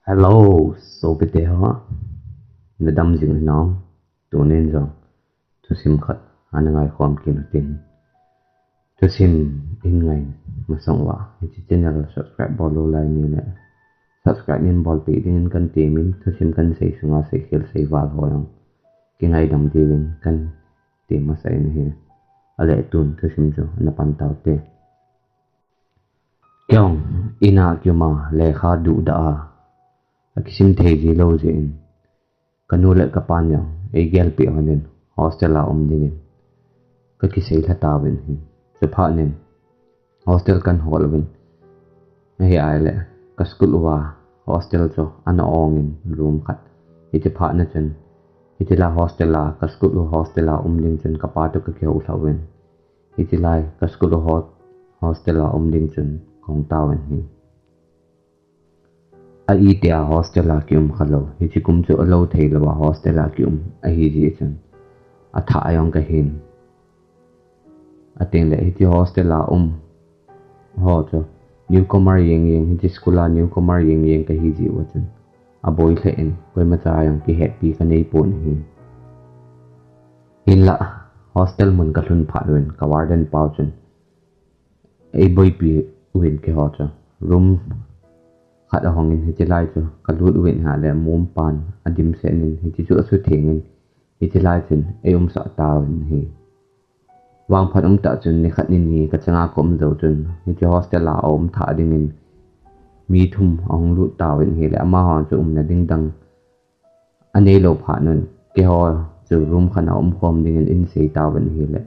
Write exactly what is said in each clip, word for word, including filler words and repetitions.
Hello, sopite ho. Nadam jing hinam? Tunin jong thusim khat ana ngaikhom kit utin. Thusim in ngai masang uva, hiche channel subscribe bol lou lai nile, subscribe in bolpeh dingin kan temin, thusim kan sei sunga seikhel seival ho jong kingaidam diuvin kan tem masa in ahi. Ahile tun thusim chu ana pan taute. Kei jong ina kiuma lekha duhdah a, akisim thei ji lou jeh in, kanu le kapan jong eigelpeh lhonin hostel a um dingin kakisei lha tauvin ahi. Chuphat in hostel kan hol uvin, ahile ka school uva hostel chu ana ongin room khat. Hiche phatna chun, hiche lai hostel a ka school u hostel a um ding chun kapa toh kakihou lha uvin, hiche lai ka school u ho-, hostel a um ding chun kahung tauvin ahi. Ahitia hostel a kium khalou, hiche kum chu alou theilouva hostel a kium ahi jeh chun, athah jong kahin. Atengle hiche hostel a um ho chu newcomer jeng jeng, hiche school a newcomer jeng jeng kahi jeh uva chun, aboi lheh in koimacha jong kihetpi kaneipon ahi. Hinla hostel mun kalhun phat uvin ka warden pau chun eiboipi uvin keiho chu room khat ahongin, hiche lai chu kalut uvin ahile mum pan adimset in hiche chu asuthengin, hiche lai chun eiumsah tauvin ahi. Vangphat umtah chun nikhat nini kachanga kaum jou chun hiche hostel a aum thah dingin mi thum ahung lut tauvin ahile, amaho chu umna ding dang aneilou phat un, keiho chu room khat a umkhom dingin einsei tauvin ahile,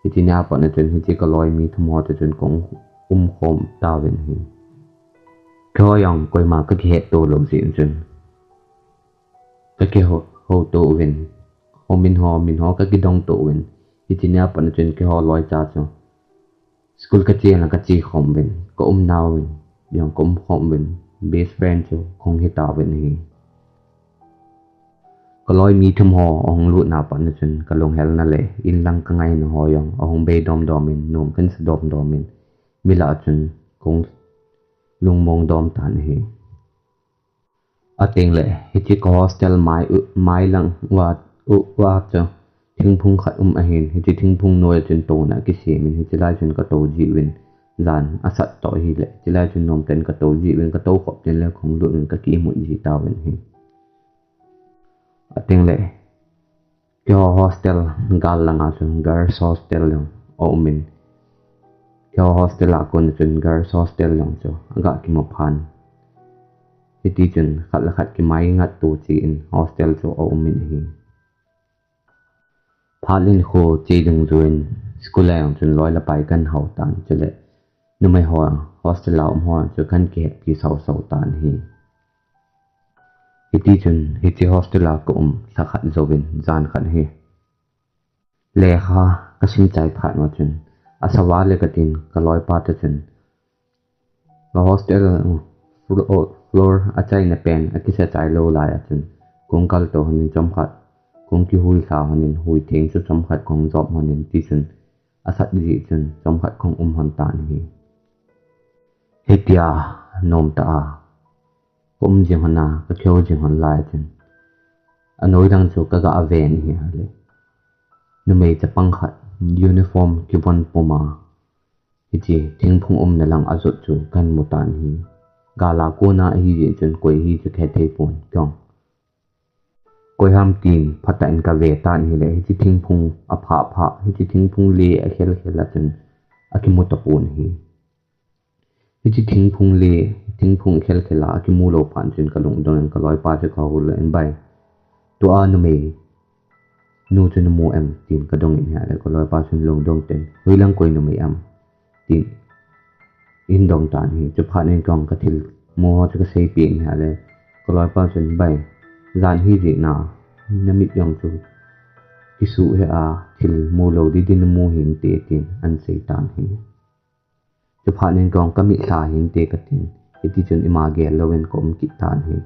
hiche nia patna chun hiche kaloi mi thum ho toh chun kahung umkhom tauvin ahi. Keiho jong koima kakihetto lou jeh chun kakihou, houto uvin, houmin ho, min ho kakidongto uvin, hiche nia patna chun keiho loicha chu school kache la kache khom uvin, kaumnauvin jong kaumkhom uvin, best friend chu kahung hitauvin ahi. Kaloi mi thum ho ahung lutna patna chun kalunghelna le inlang kangaina ho jong ahung bei domdomin, nom kahin sa domdomin, milah a chun kahung lungmong dom tan ahi. Atengle hiche ka hostel mai u, mailang uva, u, uva chu thingphung khat um ahin, hiche thingphung noiya chun touna akisemin, hiche lai chun katou jiuvin, jan asat toh ahile hiche lai chun nomtah in katou jiuvin, katou khop tengle kahung lut uvin kakiimut ji tauvin ahi. Atengle keiho hostel gal langa chun girls hostel jong aumin, keiho hostel a kona chun girls hostel jong chu aga kimu phan, hitichun khat le khat kimai ngatto chein hostel chu aumin ahi. Phat le nikho che dungjuiyin school a jong chun loi le pai kahin hou tan, chule numei ho, hostel a um ho chu kahin kihetpi sausau tan ahi. Hitichun hiche hostel a kaum lha khat jouvin jan khat hi lekha kasim chai phat uva chun, asava le katin kaloipa toh chun ka hostel, uh, flo-, floor achaina pen akisa chai lou laiya chun kahung kaltou lhonin chomkhat kahung kihui lha lhonin, hui theng chu chomkhat kahung jop lhonin, tichun asat jeh chun chomkhat kahung um lhon tan ahi. Hitia nomtah a kaum jing lhona, kakihou jing lhon laiya chun, anoidang chu kaga ven ahi ahile, numei chapang khat uniform kivon puma hiche thingphung umna lang ajot chu kahin mu tan ahi. Gal a kona ahijeh chun koi ahi chu kahe thei pon, kei jong koiham tin phatah in kave tan ahile, hiche thingphung aphah phah, hiche thingphung le akhelkhel a chun akimu tapon ahi. Hiche thingphung le, thingphung khelkhel a akimu lou phat chun kalungdong in kaloipa chu kahou lhon in, bai, tua numei nu chu namu em, tin kadong in ahile, kaloipa chun lungdong tah in, hoilang koi numei em, tin ahin dong tan ahi. Chuphat in kei jong kathilmu ho chu kaseipeh in ahile, kaloipa chun, bai, jan hijeh a namit jong chu kisuh hih a, thil mu lou didi namu hinte, tin ahin sei tan ahi. Chuphat in kei jong kamit lha hinte katin, hitichun ima gel louvin kaum kit tan ahi.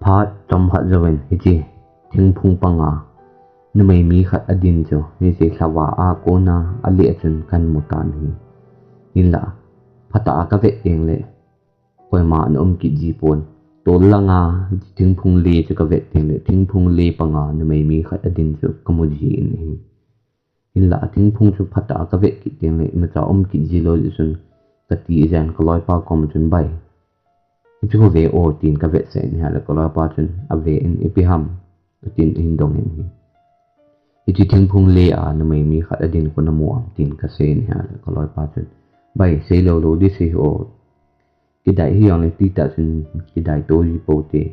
Phat chomkhat jouvin hiche thingphung panga numei mi khat adin chu hiche lhava a kona aleh a chun kahin mu tan ahi. Hinla phatah a kavet tengle koima ana um kit ji pon. Tol langa thingphung le chu ka vet teng le, thingphung le panga numei mi khat a din chu ka mu ji in ahi. Hinlah a thingphung chu phatah a ka vet kit teng le, imacha um kit ji lou jeh chun ka ti jen ka loipa kom chun, "Bai, hichu ve o," tin ka vetsah in ahile ka loipa chun a ve in, "Ipi ham?" a tin ahin dong in ahi. "Hichu thingphung le a numei mi khat a din khu na mu am?" tin ka sei in ahile ka loipa chun, "Bai, sei lou lou di sei o. Kidai hi jong le tita chun kidai to ji pou te,"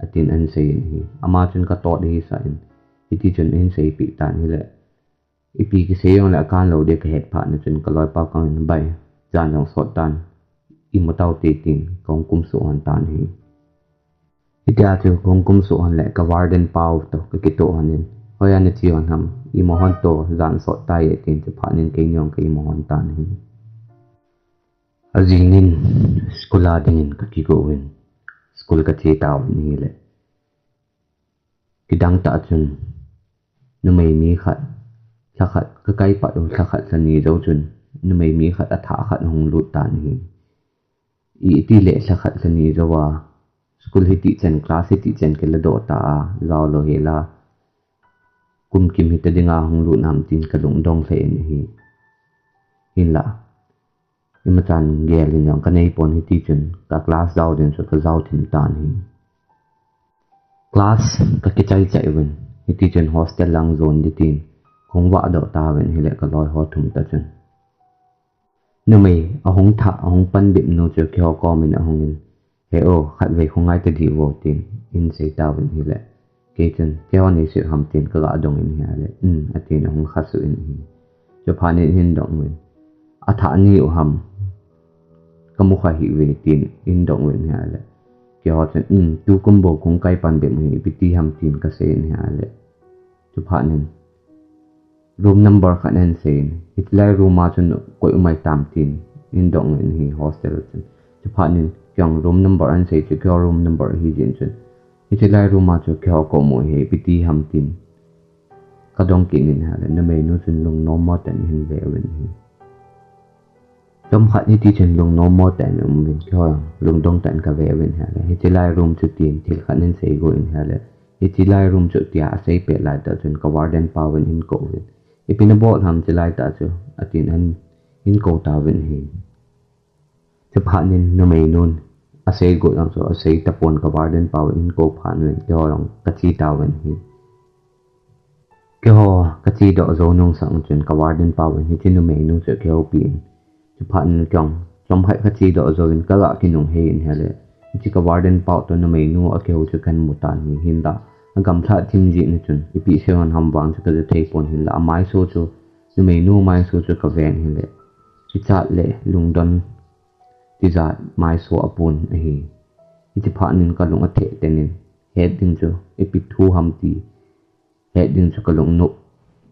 a tin ahin sei in ahi. Ama chun ka tot ahi sa in, hiti chun ahin seipeh tan ahile, ipi kisei jong le a kan lou di ka het phat na chun ka loipa kong in, "Bai, jan jong sot tan, imu tau te," tin ka hung kum suh hon tan ahi. Hitia chu ka hung kum suh hon le ka warden pau to ka kitoh hon in, "Hoiya na che hon ham, imu hon to, jan sot tai e," tin chu phat nin keini jong ka imu hon tan ahi. Ajing in school a ding in ka kigo uvin, school ka che tauvin ahile, kidang tah chun numei mi khat, lha khat, ka kai pat u lha khat lha ni jou chun numei mi khat a thah khat hung lut tan ahi. Iti le lha khat lha ni jou a, school hiti chen, class hiti chen kila doh ta a, jao lou hel a, kum kim hita dinga hung lut nam tin ka lungdong lheh in ahi. Hinlah, imachan gel in jong ka nei pon, hiti chun ka class jao ding chu ka jao thim tan ahi. Class ka kichai chai uvin, hiti chun hostel lang jon di tin, ka hung vah doh tauvin ahile ka loi ho thum ta chun, numei a hung thah, a hung pan bep nu chu keiho kom in ahung in, "He o, khatvei khu ngai ta di vo," tin ahin sei tauvin ahile, kei chun, "Keiho nei seh ham?" tin ka ga dong in ahile, "Um," a tin ahung kha suh in ahi. Chuphat nin ahin dong uvin, "A thah ni u ham? Ka mu kha hih uve," tin ahin dong uvin ahile, keiho chun, "Um, tukum bou ka hung kai pan bep u ahi, ipi ti ham?" tin ka sei in ahile, chuphat nin, "Room number khat nahin sei in, hiti lai room a chun koi um ahitam?" tin ahin dong in ahi hostel a chun. Chuphat nin kei jong room number ahin sei chu, keiho room number ahi jeh in chun, "Hiti lai room a chu keiho ka um u ahi, ipi ti ham?" tin ka dong kit in ahile, numei nu chun lungnom mo tah in ahin ve uvin ahi. Chomkhat hiti chun lungnom mo tah in aum uvin, keiho jong lungdong tah in ka ve uvin ahile, "Hiti lai room chu," tin thil khat ahin sei got in ahile, "Hiti lai room chu," tia asei pet lai tah chun ka warden pau in ahin kou uvin, "Ipi na bol ham hiti lai tah chu?" a tin ahin kou tauvin ahi. Chuphat nin numei nun asei got jong chu asei tapon, ka warden pau in ahin kou phat uvin keiho jong ka che tauvin ahi. Keiho ka che doh jou nung sangin chun ka warden pau in hiche numei nu chu akihoupi in, chuphat in kei jong chomkhat ka che doh jouvin ka ga kinunghei in ahile, hiche ka warden pau toh numei nu akihou chu kahin mu tan ahi. Hinlah agamlha thim jeh in chun ipi sei hon ham vang chu ka ja thei pon, hinlah amaiso chu, numei nu maiso chu ka ven ahile, kichat le lungdon tijat maiso apun ahi. Hiche phat in ka lung atheh ten in, het ding chu ipi thu ham ti het ding chu ka lung no,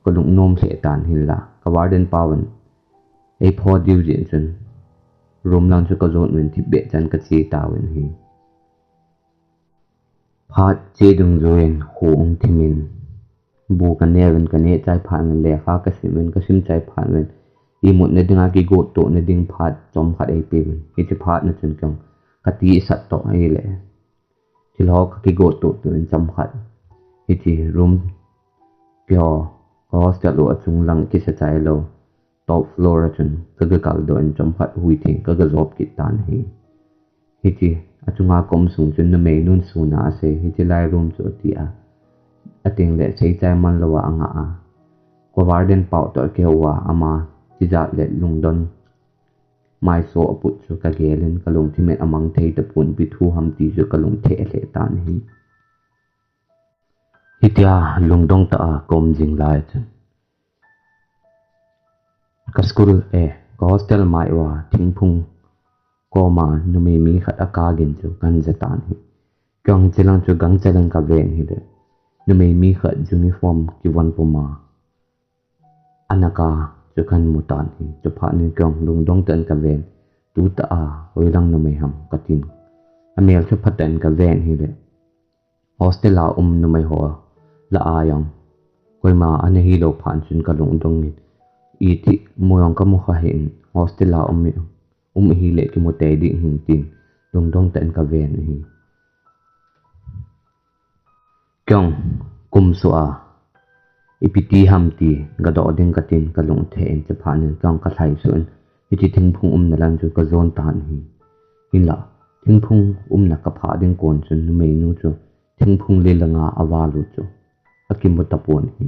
ka lungnom lheh tan, hinlah ka warden pau in eipho diu jeh in chun room lang chu ka jon uvin thipbeh chan ka che tauvin ahi. Phat che dungjuiyin kho ahung thim in, bu ka ne uvin, ka neh chai phat uvin, lekha ka sim uvin, ka sim chai phat uvin, imutna dinga kigot tohna ding phat chomkhat eipe uvin. Hiche phat na chun kei jong ka ti isat toh ahile, thil ho ka kigot toh toh in chomkhat, hiche room, keiho, ka hostel u achung lang kisa chai lou, top floor a chun ka ga kaldoh in chomkhat hui thei in ka ga jop kit tan ahi. Hiche achunga ka um sung chun numei nun sun a asei, hiche lai room chu ati a, ateng le seichai man lou a anga a, ka warden pau toh akihou a, ama tijat le lungdon maiso aput chu ka gel in ka lungthim in amang thei tapon, ipi thu ham ti chu ka lung theh lheh tan ahi. Hitia lungdong tah a ka um jing lai chun, ka school, eh, ka hostel mai uva thingphung koma numei mi khat aka gin chu kahin ja tan ahi. Kei jong hiche lang chu gangchel in ka ven ahile, numei mi khat uniform kivon puma ana ka chu kahin mu tan ahi. Chuphat in kei jong lungdong tah in ka ven, tutah a hoilang numei ham ka tin, amel chu phatah in ka ven ahile, hostel a um numei ho lah a jong koima ana hilou phat chun ka lungdong in, iti mu jong ka mu kha hih in, hostel a um, um ahile kimu tei ding ahi tin, Lungdong tah in ka ven ahi. Kei jong kum sua, ipi ti ham ti, ka doh ding ka tin, ka lung thei in, chuphat in kei jong ka lhai suh in, hiche thingphung umna lang chu ka jon tan ahi. Hinlah, thingphung umna ka phah ding kon chun, numeinu chu, thingphung le langa a val u chu, a kimu tapon ahi.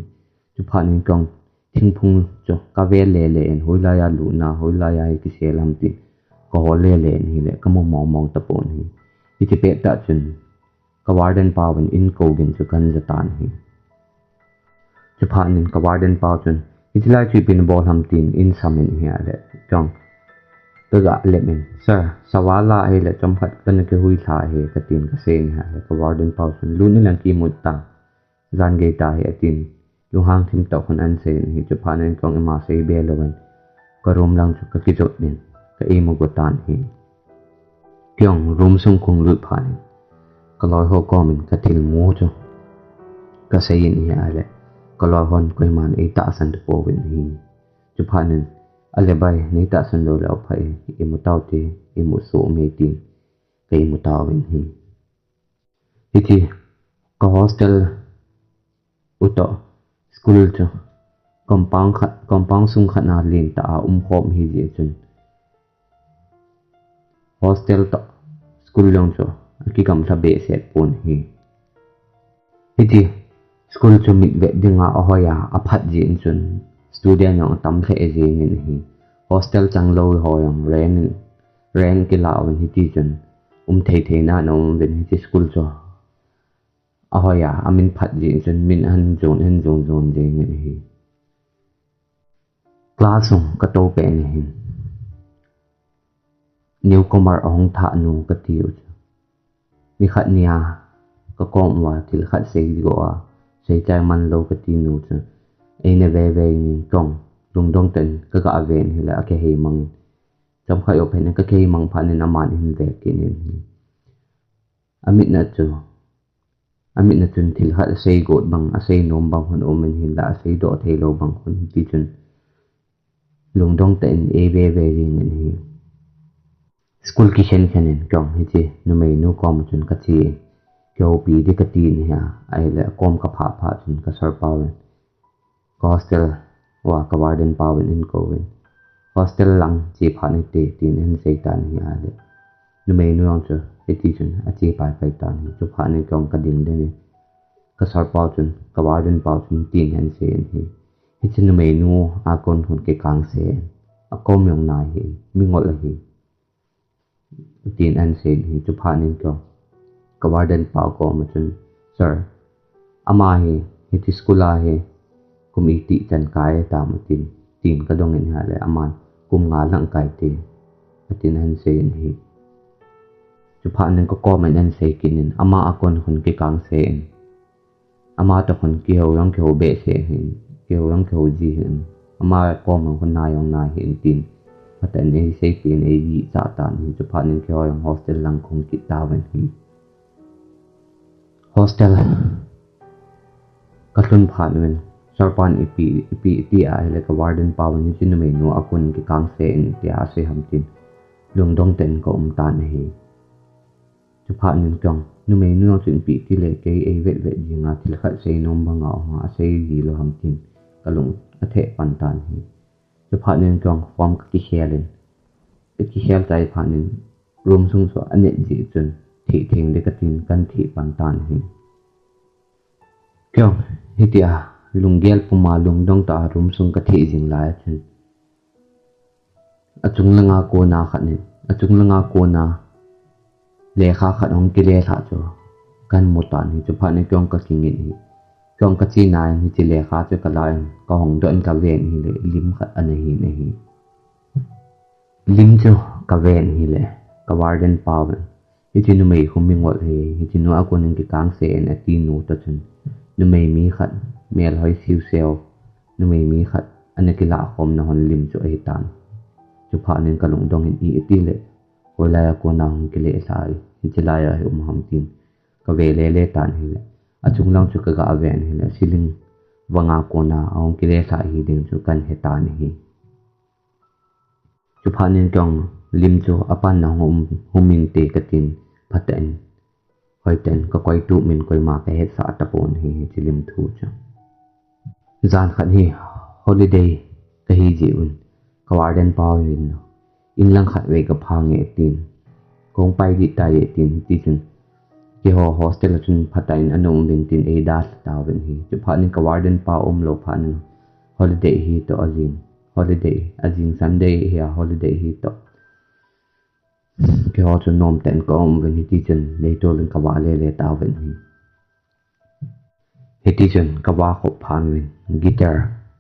Chuphat in kei jong thingphung chu ka ve lele in, hoilai a lutna, hoilai a hi kisel ham tin, ka hol lele in ahile, ka mu mong mong tapon ahi. Hiche pet tah chun, ka warden pau in in kou gin chu kan ja tan ahi. Chuphat in ka warden pau chun, hiche lai chu ipi na bol ham tin in sam in ahile, kei jong ka ga lem in, "Sir, savala ahile, chomkhat kana kihui lha ahi," ka tin ka sei in ahile, ka warden pau chun, "Lut in lang kimu ta, jan gei ta ahi," a tin, lunghang thim tah khun an sei in ahi. Chuphat in kei jong ima sei be louvin, ka room lang chu ka kijot in, ka imu go tan ahi. Kei jong room sung kahung lut phat in, ka loi ho kom in ka thilmu chu ka sei in ahile, ka loi hon koiman ei tahsan tapouvin ahi. Chuphat in, "Ale bai, nei tahsan lou le aphai, imu tau te, imu soh me," tin, ka imu tauvin ahi. Hiche ka hostel u toh school chu compound khat, compound sung khat na len tah a um khom ahi jeh chun, hostel toh school jong chu a kigamla behseh pon ahi. Hiche school chu mit vet dinga ahoi a, aphat jeh in chun student jong atam lheh jeng in ahi. Hostel chang lou ho jong rent, rent kila uvin, hiti chun um thei thei na na um uvin, hiche school chu ahoi a, amin phat jeh in chun min ahin jon, ahin jon jon jeng in ahi. Class sung ka tou pet in ahi. Newcomer ahung thah nu ka ti u chu, nikhat nia ka kom uva thil khat sei go a, sei chai man lou ka ti nu chu, eina ve ve in kei jong lungdong tah in ka ga ve in ahile, a kihei mang in, chomkhat jou phat in ka kihei mang phat in aman ahin ve kit in ahi. Amit na chu, amit na chun thil khat asei got bang, asei nom bang khun um in, hinlah asei doh thei lou bang khun, hiti chun lungdong tah in ei ve ve jeng in ahi. School kikhen khen in kei jong hiche numeinu kom chun ka che in, kihoupi ding ka ti in ahi, ahile akom ka phah phah chun ka sir pau in, ka hostel uva ka warden pau in ahin kou in, "Hostel lang che phat in te," tin ahin sei tan ahi, ahile numeinu jong chu hiti chun ache pai pai tan ahi. Chuphat in kei jong ka ding ding in, ka sir pau chun, ka warden pau chun tin ahin sei in ahi. Hiche numeinu a kon khun kikang seh in, akom jong nai hih in, mingol ahi, tin ahin sei in ahi. Chuphat in kei jong ka warden pau kom a chun, "Sir, ama hi, hiche school a hi kum iti chan kai tam," tin, tin ka dong in ahile, aman, "Kum nga lang kai te," atin ahin sei in ahi. Chuphat in ka kom in ahin sei kit in, ama a kon khun kikang seh in, ama toh khun kihou jong kihou behseh hih in, kihou jong kihou ji hih in, ama kom a khun nai jong nai hih in tin, phatah in ei seipeh in ei gihcha tan ahi. Chuphat in keiho jong hostel lang kahung kit tauvin ahi. Hostel ka lhun phat uvin, sir pan ipi, ipi iti ahile ka warden pau in hiche numeinu a kon kikang seh in tia asei ham tin, lungdong tah in ka um tan ahi. Chuphat in kei jong, numeinu jong chun ipi ti le kei ei vet vet jing a, thil khat sei nom banga um a, asei ji lou ham tin ka lung atheh pan tan ahi. Chuphat in kei jong form ka kikhel in, ka kikhel chai phat in room sung chu anet jeh chun thih theng ding ka tin kan thih pan tan ahi. Kei jong hitia lunggel puma lungdong tah a room sung ka thih jing lai a chun, achung langa kona khat in, achung langa kona lekha khat hung kile lhah chu kan mu tan ahi. Chuphat in kei jong ka kingit ahi. Kei jong ka che nai in hiche lekha chu ka la in ka hong doh in ka ven ahile lim khat ana hin ahi. Lim chu ka ven ahile, ka warden pau in, "Hiche numei khu mingol ahi, hiche nu a kon in kikang seh in," ati nu toh chun, numei mi khat, melhoi siu seu, numei mi khat ana kilah khomna hon lim chu ahi tan. Chuphat in ka lungdong in, "I, iti le, hoilai a kona hung kile lhah ahi, hiche lai a hi um ham," tin ka ve lele tan ahile, achung lang chu ka ga ven ahile, ceiling vanga kona ahung kile lhah ahi ding chu kan he tan ahi. Chuphat in kei jong lim chu apan na hum, hum inte katin, phatah in, hoitah in kakoi tup in koima kahetsah tapon ahi, hiche lim thu chu. Jan khat hi holiday kahi jeh un, ka warden pa in, inlang khat vei kapha nge tin, kong pai ding tai e tin, tichun, keiho hostel a chun phatah in ana um uvin tin eidalha tauvin ahi. Chuphat in ka warden pa umlou phat in, holiday hi toh ajing, holiday, ajing Sunday hi a holiday hi toh. Keiho chu nomtah in ka um uvin, hitichun leitol in ka vah lele tauvin ahi. Hitichun ka vah khop phat uvin, guitar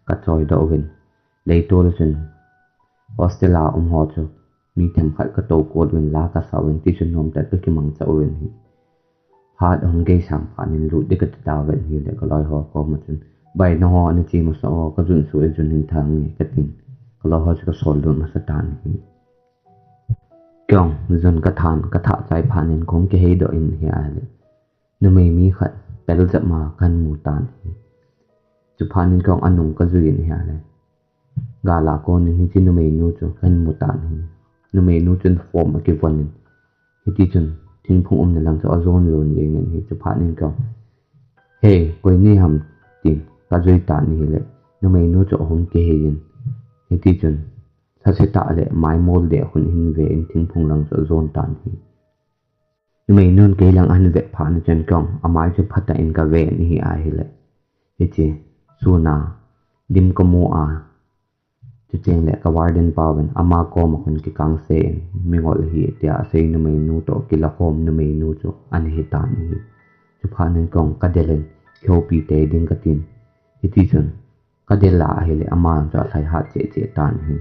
ka choidoh uvin, leitol chun hostel a um ho chu mi themkhat ka tou kol uvin, la kasa uvin, tichun nomtah ka kimangcha uvin ahi. Phat ahung geisang phat in lut ding kati tauvin ahile, ka loi ho koma chun, bai, nangho ana che masa o, ka jun suh e, jun hing tha nge katin, ka loi ho chu ka sol lut masa tan ahi. Keiho jun ka than, ka thah chai phat in kong kiheidoh in ahile, numei mi khat pel jep ma kahin mu tan ahi. Chuphat in keiho anung ka jui in ahile, gal a kon in hiche numei nu chu kahin mu tan ahi. Numei nu chun form akivon in, hitichun thingphung umna lang chu ajon jon jeng in ahi. Chuphat in keiho, "Hei, koi nahim?" tin ka jui tan ahile, numei nu chu ahung kihei in, hitichun lhasetah le maimol deh khun ahin ve in thingphung lang chu ajon tan ahi. Numei nun kei lang ahin vet phat in chun keiho amai chu phatah in ka ven ahi ahile, hiche sun a lim ka mu a, chucheng le ka warden pa vin ama koma khun kikangse in, mingol ahi tia asei numei nu toh kilakhom numei nu chu ana hi tan ahi. Chuphat in keiho ka del in, kihoupi tei ding katin, hitichun ka del a ahile, ama jong chu alhai hat cheh cheh tan ahi.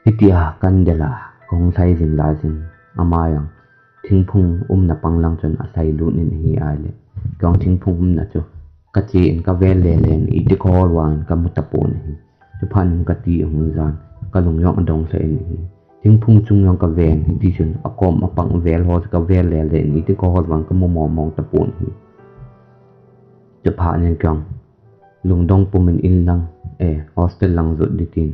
Hitia kahin del a kahung lhai jing lai chun, ama jong thingphung umna pang lang chun alhai lut in ahi ahile, keiho thingphung umna chu ka che in ka vel lele in, iti kahol vang ka mu tapon ahi. Chuphat in ka ti ahung jan, ka lung jong adong lheh in ahi. Thingphung chung jong ka ven, hitichun akom apang vel ho chu ka vel lele in, iti kahol vang ka mu mong mong tapon ahi. Chuphat in keiho lungdong pum in inlang, eh, hostel lang jot ding tin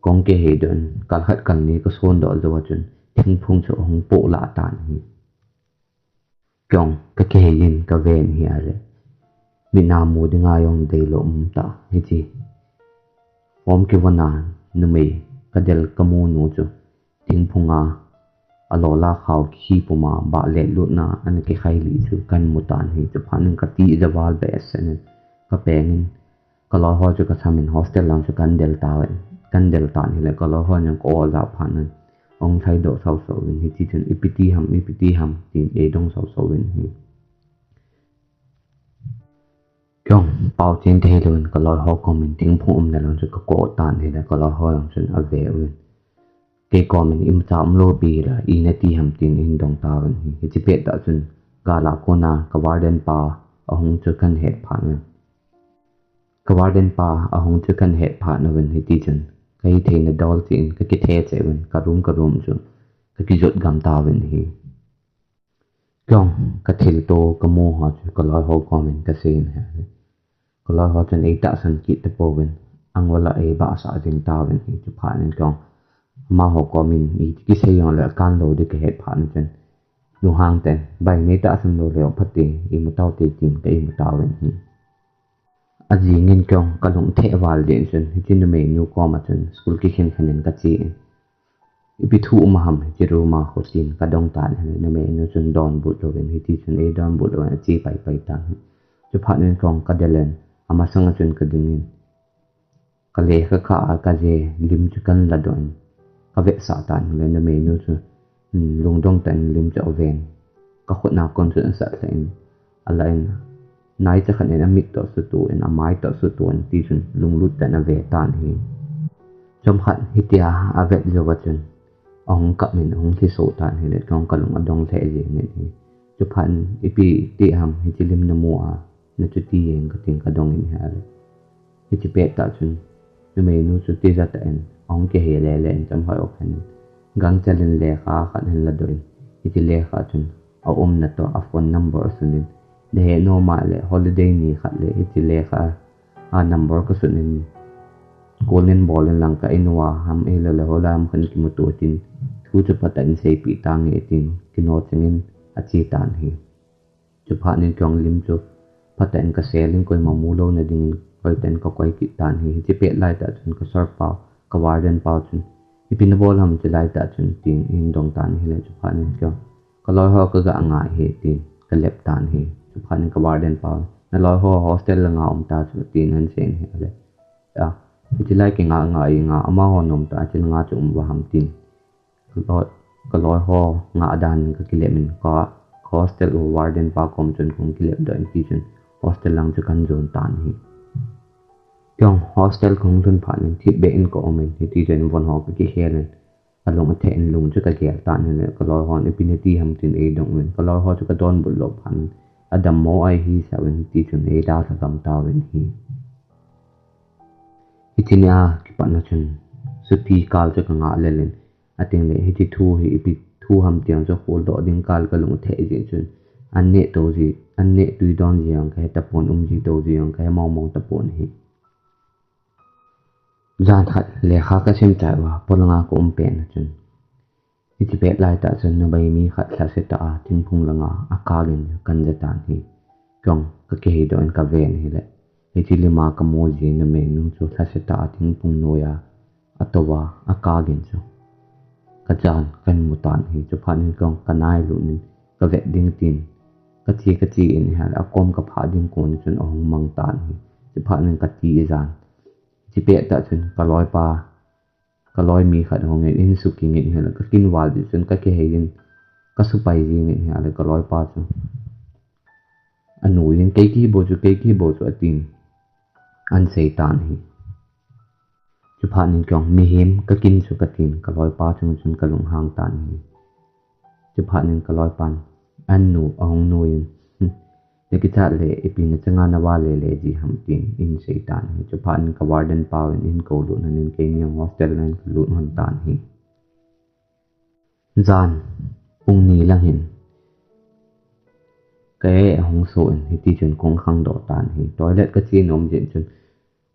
kong kiheidoh in, kal khat kal ni ka sondoh jou a chun thingphung chu ahung poh lah tan ahi. Keiho ka kihei in ka ven ahile, mit a mu dinga jong deilou um tah, hiche form kivon a numei ka del ka mu nu chu thingphung a alo la khao khi pum a bah let lut na ana kikhai li chu kahin mu tan ahi. Chuphat in ka ti javal behseh in ka peng in, ka loi ho chu ka sam in hostel lang chu kahin del tan, kahin del tan ahile, ka loi ho jong ka ol jat phat in ahung lhaidoh sau sau in, hitichun ipi ti ham, ipi ti ham tin eidong sau sau in ahi. Keiho pao chen thei lou in ka loi ho kom in thingphung umna lang chu ka koh tan ahile, ka loi ho jong chun ave uvin, kei kom in imacha umlou pi hile ina ti ham tin ahin dong tauvin ahi. Hiche pettah chun gal a kon a ka warden pa ahung chu kahin het phat uvin, ka warden pa ahung chu kahin het phat uvin, hitichun ka hitheina dol cheh in ka kithe cheh uvin, ka room, ka room chu ka kijot gam tauvin ahi. Keiho ka thilto ka mu ho chu ka loi ho kom in ka sei in ahi. Ka loi ho chun eitahsan kit tapouvin, angol a eibahsah jing tauvin ahi. Chuphat in keiho amaho kom in iti kisei jongle akan lou ding ka het phat in chun, lunghang tah in, bai, neitahsan lou leu phate, imu taute tin ka imu tauvin ahi. Ajing in keiho ka lung theh val deh in chun, hiche numei nu koma chun school kikhen khen in ka che in, ipi thu um ham hiche room a khu tin ka dong tan ahile, numei nu chun donbut louvin, hitichun eidonbut louvin ache pai pai tan ahi. Chuphat in keiho ka del in, amasang a chun ka ding in, ka lekha kha a ka je lim chu kahin ladoh in, ka vetsah tan ahile, numei nu chu, hmm, lungdong tah in lim chu aven, ka khut a kon chu asat lheh in, ala in, naicha khat in amit toh suto in, amai toh suto in, tichun lunglut tah in ave tan ahi. Chomkhat hitia avet jou a chun, ahung kap in, ahung lhiso tan ahile, keiho ka lung adong lheh jeng in ahi. Chuphat in, ipi ti ham, hiche lim namu a, nachuti jeng katin ka dong in ahile, hiche pettah chun numei nu chu tija tah in ahung kihei lele in, chomkhat a khan in, gangchel in lekha khat ahin ladoh in, hiche lekha chun aumna toh, a phone number asun in, nahe nom ahile holiday ni khat le hiche lekha a number kasun in, Call in bol in lang ka in uva ham, ahilou le hoilai ham khat kimuto tin, thu chu phatah in seipeh tange tin, kino chengin ache tan ahi. Chuphat in keiin lim chu phatah in kasel in koima mulou na dingin hoitah in kakoi kit tan ahi. Hiche pet laitah chun ka sir pau, ka warden pau chun, "Ipi nabol ham hiche laitah chun?" tin eidong tan ahile, chuphat in keiin, "Ka loi ho kaga ngai ahi," tin kalep tan ahi. Chuphat in ka warden pau, "Na loi ho hostel langa um ta chu," tin ahin sei in ahile, "A, hiche lai kinga ngai inge, amaho nom tah hiche langa chu um uva ham?" tin ka loi, ka loi ho ngah dan in kakilep in ka, ka hostel u warden pa kom chun kahung kilep doh in, hiti chun hostel lang chu kahin jon tan ahi. Keiin hostel kahung lhun phat in thipbeh in ka um in, hiti chun von ho kakikhel in, alung atheh in lung chu kagel tan ahile, ka loi hon ipi nati ham tin eidong uvin, ka loi ho chu kadonbut lou phat in adammo ahi sa uvin, hiti chun eidalha gam tauvin ahi. Hiche nia kipatna chun suti kal chu kangah lel in, atengle hiche thu hi ipi thu ham ti chu kholdoh ding kal kalung atheh jeh chun, an neh to ji, an neh tui don ji jong kahe tapon, um ji to ji jong kahe mong mong tapon ahi. Jan khat lekha kasim chai uva, polanga ka um pet na chun, hiche pet laitah chun numei mi khat lhase tah a thingphung langa akap in kahin ja tan ahi. Keiin kakiheidoh in kaven ahile, hiche lima kamu ji numeinu chu lhase tah a thingphung noiya atouva akap in chu kajan kahin mu tan ahi. Chuphat in keiin kanailut in kavet ding tin kache kache in ahile, akom kaphah ding kon chun ahung mang tan ahi. Chuphat in kati ajan. Hiche pet tah chun ka loipa, ka loi mi khat ahung in, ahin sukingin ahile, kakinval jeh chun kakihei in, kasupai jingin ahile, ka loipa chu anuiyin, "Kei kahi bou chu, kei kahi bou chu," atin ahin sei tan ahi. Chuphat in keiin, "Mihem kakin chu," katin ka loipa chung chun kalunghang tan ahi. Chuphat in ka loipan, "An nu," ahung nuiyin, "Hmm, nakichat le ipi nachanga navale le ji ham?" tin ahin sei tan ahi. Chuphat in ka warden pauvin ahin koulut lhonin, keini jong hostel lang kalut lhon tan ahi. Jan pung ni lang hin ka-e ahung so in, hiti chun kahung khangdoh tan ahi. Toilet kache nom jeh chun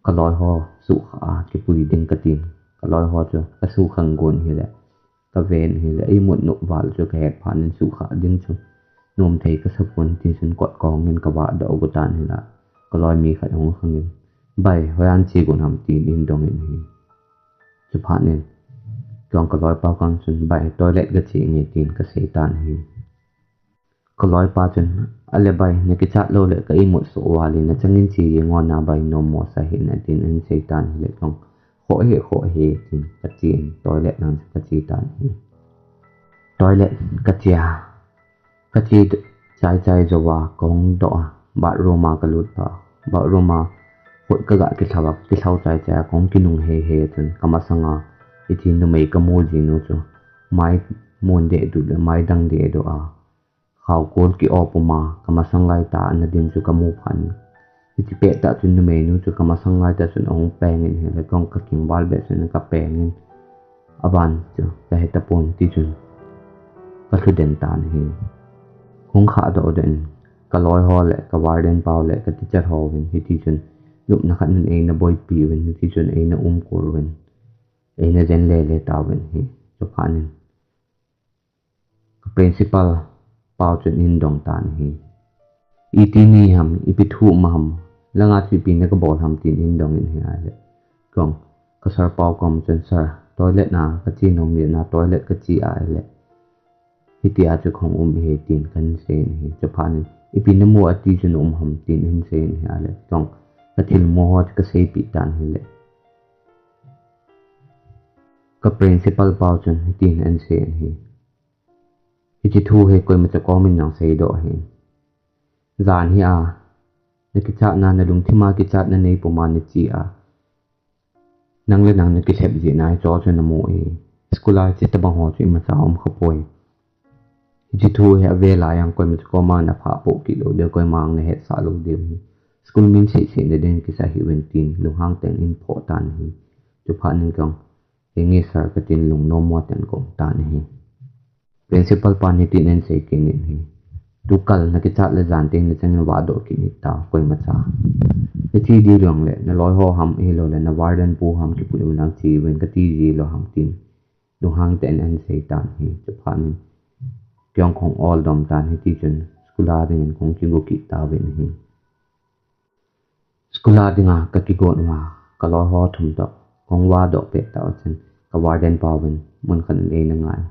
ka loi ho suhkhah a kipui ding katin, ka loi ho chu kasuhkhang gon ahile, kaven ahile, eimut nop val chu kahet phat in suhkhah ding chu nomthei kasapon, hiti chun kot kahong in kavahdoh got tan ahile, ka loi mi khat ahung khangin, "Bai, hoiya nache got ham?" tin ahin dongin ahi. Chuphat in keiin ka loipa koma chun, "Bai, toilet kache inge," tin kasei tan ahi. Ka loipa chun, "Ale bai, nakichat lou le ka imut soh val in, nachangin che jeng o na bai, nommo sa hih in," tin ahin sei tan ahile, keiin, "Khoh hih, khoh hih," tin kachen, toilet lang chu kache tan ahi. Toilet kache a, kache chaichai jouva kahung doh a, bathroom a kalut phat, bathroom a khut kaga kilhau a, kilhau chaichai a kahung kinung heihei chun, kamasanga hiche numei kamu jinu chu mai mun dehduh le mai dang dehduh a, khaokol ki-op puma, kamasang laitah a ana din chu kamu phat in, hiche pettah chun numeinu chu kamasang laitah chun ahung pengin ahile, keiin kakingval beh chun kapengin, aban chu kahe tapon, tichun kalhu den tan ahi. Hung khahdoh den, kaloi ho le ka warden pau le ka teacher hovin hitichun lupna khat in eina boipi uvin, hitichun eina umkol uvin, eina jen lele tauvin ahi. Chuphat in ka principal pau chun ahin dong tan ahi. Iti nahim, ipi thu um ham, langa chu ipi na kabol ham, tin ahin dongin ahile, keiin ka sir pau koma chun, "Sir, toilet na kache nom jeh a, toilet kache ahile, hitia chu kahung um ahi," tin kahin seiyin ahi. Chuphat in, "Ipi namu?" ati chun um ham, tin ahin seiyin ahile, keiin kathilmu ho chu kaseipeh tan ahile, ka principal pau chun hitin ahin seiyin ahi. Hiche thu hi koimacha komin nang seidoh hih in. Jan hi a, nakichatna, nalungthima kichatna neipuma nache a, nang le nang nakilhep jeh a hiche chu namu e. School a hiche tobang ho chu imacha umkhapoi. Hiche thu hi avel a jong koimacha koma naphah poh kit lou diu, koima jong nahetsah lou diu ahi. School min seisei nading kisa hih uvin, tin lunghang tah in ahin phoh tan ahi. Chuphat in keiin, "Henge sir," katin lungnom mo tah in kaum tan ahi. Principal pan hitin ahin seikit in ahi. "Tukal nakichat le jan teng nachangin vahdoh kit in tao, koimacha. Nache ding jongle, naloi ho ham ahilou le, na warden pu ham kipui un lang che uvin kati ji lou ham tin. Lunghang tah in ahin sei tan ahi, chuphat in. Kei jong kahung ol dom tan ahi, hiti chun school a dingin kahung kigo kit tauvin ahi. School a dinga kakigon uva, kaloi ho thum toh, kahung vah doh pet tah uchun, ka warden pa uvin, mun khat in eina ngai.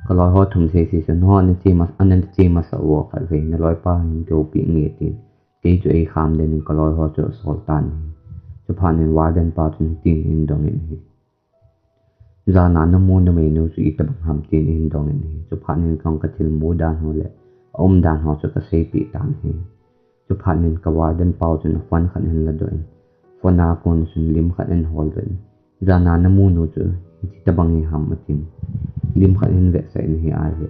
Kaloi ho thum sese chun, ho, nache mas-, nache masa uvo khatvei, naloi pa hin kihoupi inge tin. Kei chu eikham den in kaloi ho chu asol tan ahi. Chuphat in warden pa chun hitin ahin dong in ahi. Jan a namu numei nu chu itobang ham tin ahin dong in ahi. Chuphat in kei jong kathil mu dan ho le aum dan ho chu kaseipeh tan ahi. Chuphat in ka warden pa u chun phone khat ahin ladoh in, phone a kon chun lim khat ahin holdoh in, jan a namu nu chu hiche tobang hi ham atin. Lim khat ahin vetsah in ahi ahile,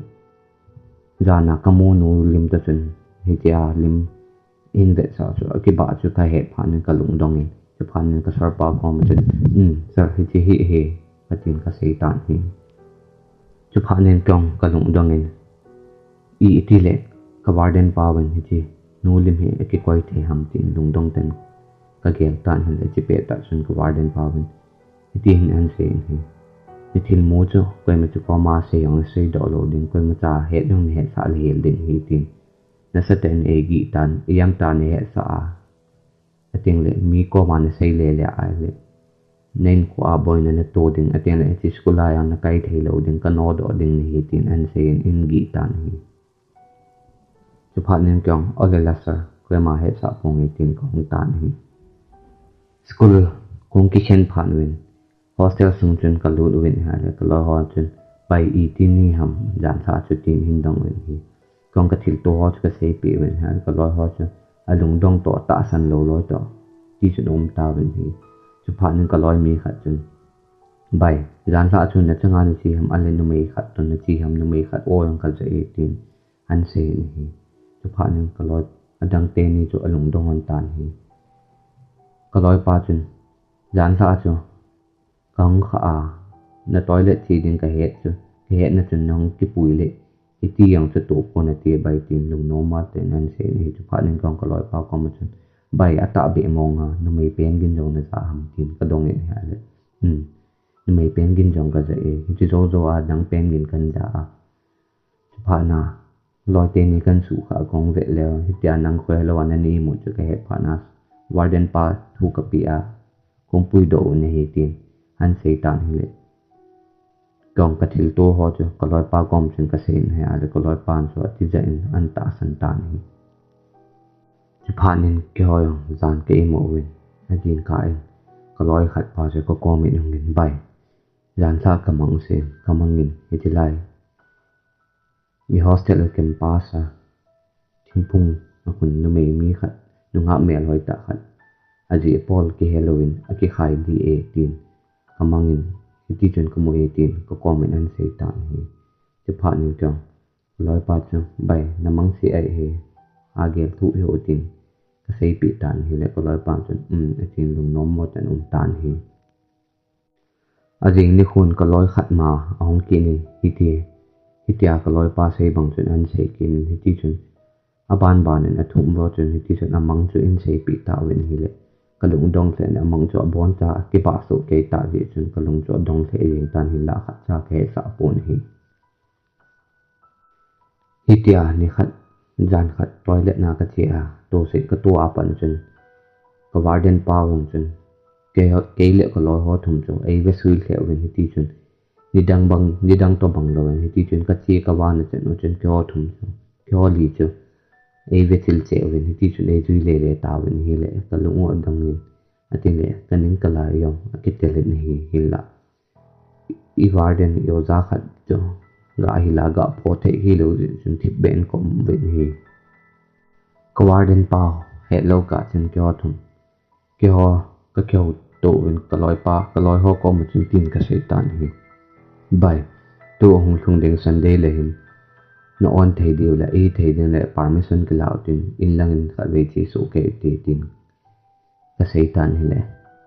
jan a kamu nu lim toh chun hitia lim ahin vetsah chu akibah chu kahet phat in kalung dong in, chuphat in ka sir pa koma chun, "Um, sir, hiche hi ahi," katin kasei tan ahi. Chuphat in kei jong kalung dong in, "I, itile ka warden pa uvin hiche nu lim hi akikoi thei ham?" tin lungdong tah in kagel tan ahile, hiche pettah chun ka warden pa uvin hiti hin ahin sei in ahi. "Nathil mu chu koima chu koma sei jong nasei doh lou ding, koima cha het jong nahetsah lheh ding ahi," tin. Nasatah in eigih tan, ijemtia nahetsah a, ating le, mi koma nasei lele ahile, na inko a boina nato ding, ating le, hiche school a jong nakai thei lou ding, kanodoh ding nahi, tin ahin sei in, ahin gih tan ahi. Chuphat in kei jong, "Ole la sir, koima hetsah ponge," tin kahung tan ahi. School kahung kikhen phat uvin, hostel sung chun kalut uvin ahile, kaloi ho chun, "Bai, iti ni ham, jan lhah chu?" tin ahin dong uvin ahi. Kei jong kathilto ho chu kaseipeh uvin ahile, kaloi ho chun alungdong toh, atahsan lou loi toh, hiti chun aum tauvin ahi. Chuphat in kaloi mi khat chun, "Bai, jan lhah chu nachanga nache ham, ahile numei khat toh nache ham, numei khat o jong kaja e," tin ahin sei in ahi. Chuphat in kaloi adang teni chu alungdong lhon tan ahi. Kaloi pa chun, "Jan lhah chu kahung khah a, na toilet che ding kahet chu, kahetna chun nahung kipui le, hiti jong chu toh pon nate bai," tin lungnom tah in ahin sei in ahi. Chuphat in kei jong kaloi pa koma chun, "Bai, atahbeh mong a, numei pen gin jong naja ham?" tin kadong in ahile, "Um, numei pen gin jong kaja e, hiche jou jou a dang pen gin kahin ja a." Chuphat in loi teni kahin suhkhah kahung vet leu, hitia nang khohelou a nana imut chu kahet phat in, warden pa thu kapeh a, kahung puidoh u nahi, tin ahin sei tan ahile, kei jong kathilto ho chu kaloi pa koma chun kasei in ahile, kaloi pan chu atijat in ahin tahsan tan ahi. Chuphat in keiho jong jan ka imu uvin, ajing kah in kaloi khat pa chu kakom in ahung in, "Bai, jan lhah kamang use, kamang in, hiche lai i hostel a campus a thingphung a khun numei mi khat, nungah melhoi tah khat, ajeh apol kihe louvin akikhai di e," tin kamang in, hiti chun kamu e, tin kakom in ahin sei tan ahi. Chuphat in kei jong kaloi pa chu, "Bai, namang se ahi, agel thuh hih o," tin kaseipeh tan ahile, kaloi pa chun, "Um," atin lungnom mo tah in aum tan ahi. Ajing nikhon kaloi khat ma ahung kit in, hiti, hitia kaloi pa sei bang chun ahin sei kit in, hiti chun aban ban in athum uva chun, hiti chun amang chu ahin seipeh tauvin ahile, kalungdong lheh in, amang chu abon cha akibah soh kei tah jeh chun kalung chu adong lheh jeng tan, hinlah khatcha kahesah pon ahi. Hitia nikhat, jan khat toilet na kache a, toset kato a pat chun, ka warden pa u chun, kei, kei le kaloi ho thum chu eive sui lheh uvin, hiti chun, nidang bang, nidang toh bang louvin, hiti chun kache kavah na chan u chun keiho thum chu, keiho li chu eive chil cheh uvin, hiti chun eijui lele tauvin ahile, kalung u adong in, atile, kaning kalai jong akitel in ahi, hinlah i warden, i oja khat chu gah hila gah phoh thei hilou jeh chun thipbeh in kaum uvin ahi. Ka warden pa hetlou kah chun keiho thum, keiho kakihouto uvin, kaloi pa, kaloi ho koma chun tin kasei tan ahi. Bai, tua hung lhung ding Sunday le hin, na on thei diu le, i thei ding le permission kila utin, in langin khatvei che soh kei ute tin kasei tan ahile,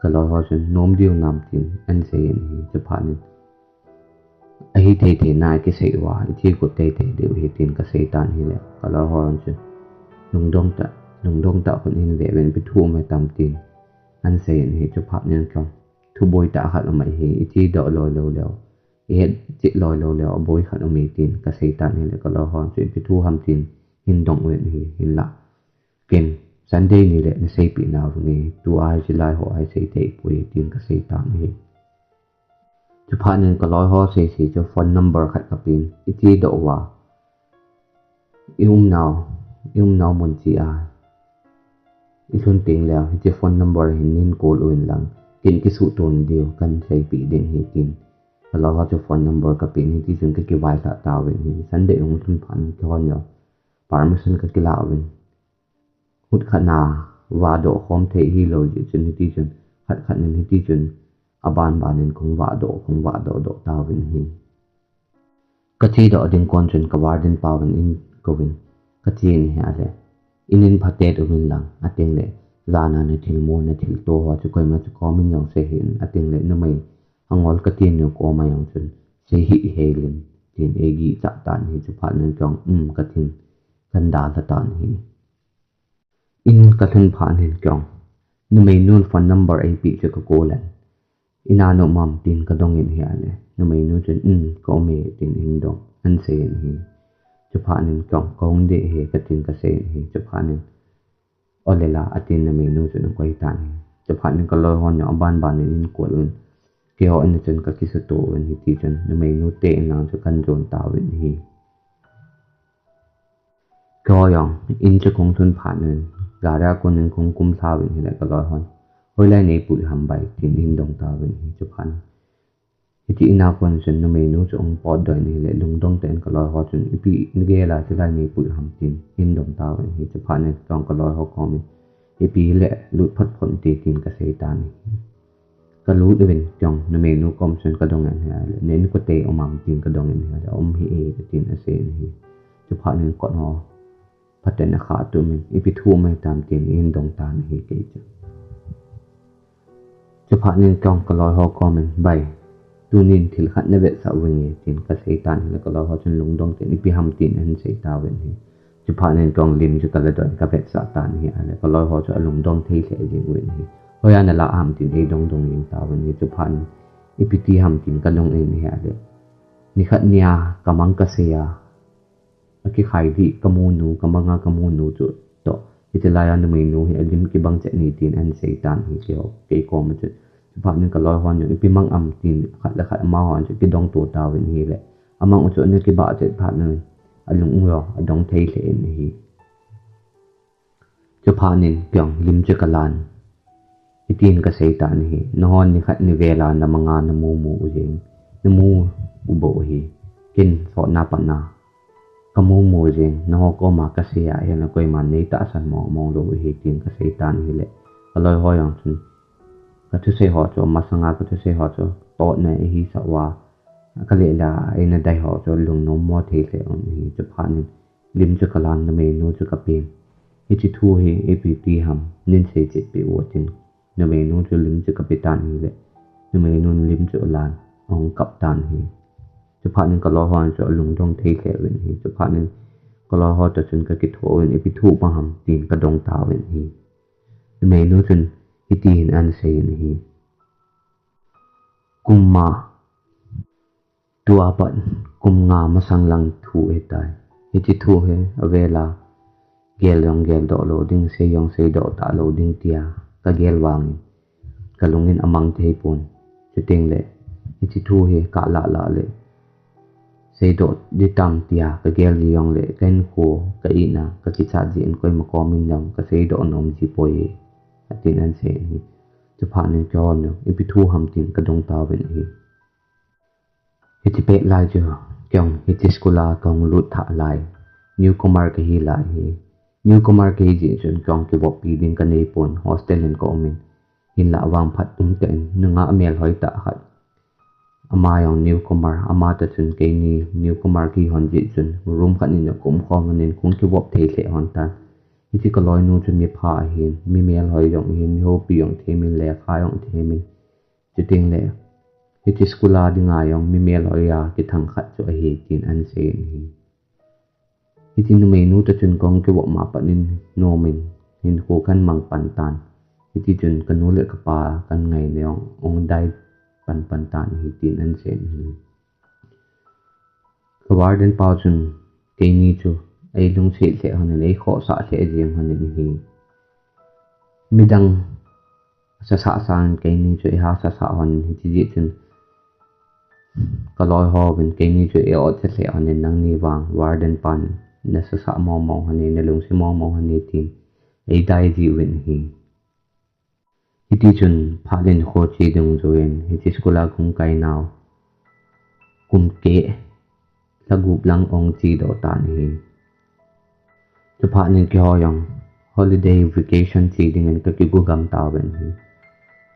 kaloi ho chun nom diu nam tin ahin sei in ahi. Chuphat in, ahi thei thei na kisei uva, iche got thei thei diu ahi tin kasei tan ahile, kaloi ho chun lungdong tah, lungdong tah khun hin ve uvin, ipi thu um e tam tin ahin sei in ahi. Chuphat in kong thuboi tah khat um ahi, iti doh loi lou leh, ihet chet loi lou leh, aboi khat um e tin kasei tan ahile, kaloi hon chun ipi thu ham tin ahin dong uvin ahi, hinlah ken Sunday ni le naseipeh nau vin ahi, tua hiche lai ho hi sei thei poi tin kasei tan ahi. Chuphat in kaloi ho sese chu phone number khat kapen, iti doh uva, i umnau, i umnau mun chea ilhun teng leh, hiche phone number hin nahin call uvin lang, ken kisuhto nadiu kahin seipeh ding ahi tin, kaloi ho chu phone number kapen, hiti chun kakivailhah tauvin ahi. Sunday ahung lhun phat in keihon jong permission kakilah uvin, khut khat na vahdoh khom thei hilou jeh chun, hiti chun khat khat in hiti chun aban ban in kahung vahdoh, kahung vahdoh doh tauvin ahi. Kache doh ding kon chun ka warden pa vin ahin kouvin, kache in ahile, in in phatet uvin lang, atin le, jan a nathilmu nathilto ho chu koima chu komin jong sei hih in, atin le, numei angol kati nu koma jong chun sei hih hel in, tin eigih chah tan ahi. Chuphat in kong, um, katin, kahin dalha tan ahi. In kalhun phat in kong, numeinun phone number eipeh chu ka call in, ina na um am tin kadong in ahile, numeinu chun, um, ka um e tin ahin dong, ahin sei in ahi. Chuphat in kong, kahung ding ahi katin kasei in ahi. Chuphat in, o le la, atin numeinu chun akoi tan ahi. Chuphat in kaloi hon jong aban ban in ahin call uvin, keiho in a chun kakisuhto uvin, hiti chun numeinu te in lang chu kahin jon tauvin ahi. Keiho jong in chu kahung lhun phat in, gari a kon in kahung kumlha uvin ahile, kaloi hon, hoilai neipuih ham bai tin ahin dong tauvin ahi. Chuphat in, hiti in a kon chun numeinu chu ahung potdoh in ahile, lungdong tah in kaloi ho chun, ipi nagel a, chulai neipuih ham tin ahin dong tauvin ahi. Chuphat in kong kaloi ho komin, ipi hile lut phot phot te tin kasei tan ahi. Kalut uvin kong numeinu kom chun kadong in ahile, na inkote um am tin kadong in ahile, um hih e katin asei in ahi. Chuphat in kot ho phaten akhah tumin, ipi thu um e tam tin ahin dong tan ahi kei chu. Chuphat in kong kaloi ho komin, bai, tunin thil khat navetsah uvin e tin kasei tan ahile, kaloi ho chun lungdong tah in ipi ham tin ahin sei tauvin ahi. Chuphat in kong lim chu kaladoh in kavetsah tan ahile, kaloi ho chu alungdong thei lheh jeng uvin ahi. Hoiya nalah ham tin eidong dong jeng tauvin ahi. Chuphat in ipi ti ham tin kadong in ahile, nikhat nia kamang kasei a, akikhai dih kamu nu, kamang a kamu nu chu toh, hiche laiya numeinu hi alim kibang chet ni tin ahin sei tan ahi keiho, kei koma chun. Chuphat in kaloi hon jong ipi mang am tin khat le khat amahon chu kidong to tauvin ahile, amang u chu ana kibah chet phat in alung u jong adong thei lheh in ahi. Chuphat in kong lim chu kalan, hitin kasei tan ahi, nahon nikhat nivel a namang a namu mu u jeng, namu u bou ahi, ken sotna pat na kamu mu jeng, naho koma kasei a ahinla koiman neitahsan mong mong lou ahi tin kasei tan ahile, kaloi ho jong chun kathusei ho chu masanga kathusei ho chu totna ahisah uva, kaleh la eina dai ho chu lungnom mo thei lheh un ahi. Chuphat in lim chu kalan, numeinu chu kapen, hiche thu hi ipi ti ham neihin seichetpeh u tin, numeinu chu lim chu kape tan ahile, numeinun lim chu alan, ahung kap tan ahi. Chuphat in kaloi hon chu alungdong thei lheh uvin ahi. Chuphat in kaloi ho toh chun kakitho uvin, ipi thu bang ham tin kadong tauvin ahi. Numeinu chun hiti hin ahin sei in ahi, kum ma, tua pat kum nga masang lang thu ahitai. Hiche thu hi avel a gel jong geldoh lou ding, sei jong seidoh talou ding tia kagel vangin kalung in amang thei pon. Chuteng le hiche thu hi kalah lah le seidoh ding tam tia kagel ji jongle, ka hinkho, ka itna, kakichat jeh in koima komin jong kaseidoh nom ji poi, atin ahin sei in ahi. Chuphat in keihon jong ipi thu ham tin kadong tauvin ahi. Hiche pet lai chu kong hiche school a kahung lut thah lai, newcomer kahi lai ahi. Newcomer kahi jeh chun kong kivoppi ding kanei pon, hostel in kaumin, hinlah vangphat umtah in nungah melhoi tah khat, ama jong newcomer, ama toh chun keini newcomer kahon jeh chun room khat in jong kaum khom in, kahung kivop thei lheh hon tan. Hiche kaloinu chu mipha ahin, mi melhoi jong ahin, mi houpi jong themin, lekha jong themin, chuteng le hiche school a dinga jong mi melhoi a kithang khat chu ahi tin ahin sei in ahi. Hiche numeinu toh chun kahung kivop ma pat in nom in, hinkho kan mang pan tan. Hiti chun kanu le kapa kan ngaina jong hung dai pan pan tan ahi tin ahin sei in ahi. Ka warden pa chun keini chu eilungset lheh lhon in, eikhohsah lheh jeng lhon in ahi. Midang sasah sangin keini chu eihasasah lhon in, hiti jeh chun ka loi hon keini chu eiotcha lheh lhon in, nangni vang warden pan nasasah mong mong lhon e, nalungset mong mong lhon e tin eidai jiuvin ahi. Hiti chun phat le nikho che dungjuiyin, hiche school a kahung kai nau kum keh lha gup lang ahung che doh tan ahi. Chuphat in keiho jong holiday vacation che dingin ka kigo gam tauvin ahi.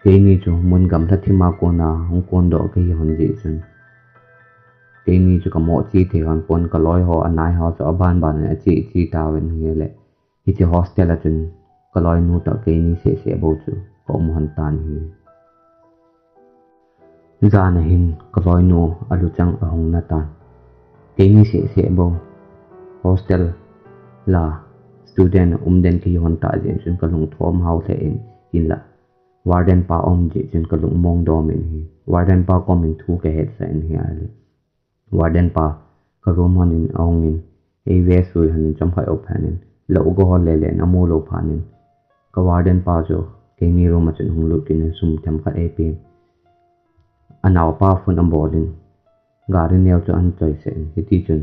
Keini chu mun gamla thim a kona hung kondoh kahi lhon jeh chun, keini chu ka mo che thei lhon pon, ka loi ho, anai ho chu aban ban in ache che tauvin ahile, hiche hostel a chun ka loinu toh keini seh seh bou chu ka um lhon tan ahi. Jan a hin ka loinu aluchang ahung na tan. Keini seh seh bou hostel a student um den kahi lhon tah jeh chun ka lungthim hao lheh in, hinlah warden pa um jeh chun ka lungmong dom in ahi. Warden pa kom in thu ka hetsah in ahile, warden pa ka room lhon in ahung in, eive sui lhon in, chomkhat jou phat in lou ka hol le le in amu lou phat in, ka warden pa chu keini room a chun hung lut kit in sum themkhat eipen. Anaopa phone abol in, gari neo chu ahin choisah in, hiti chun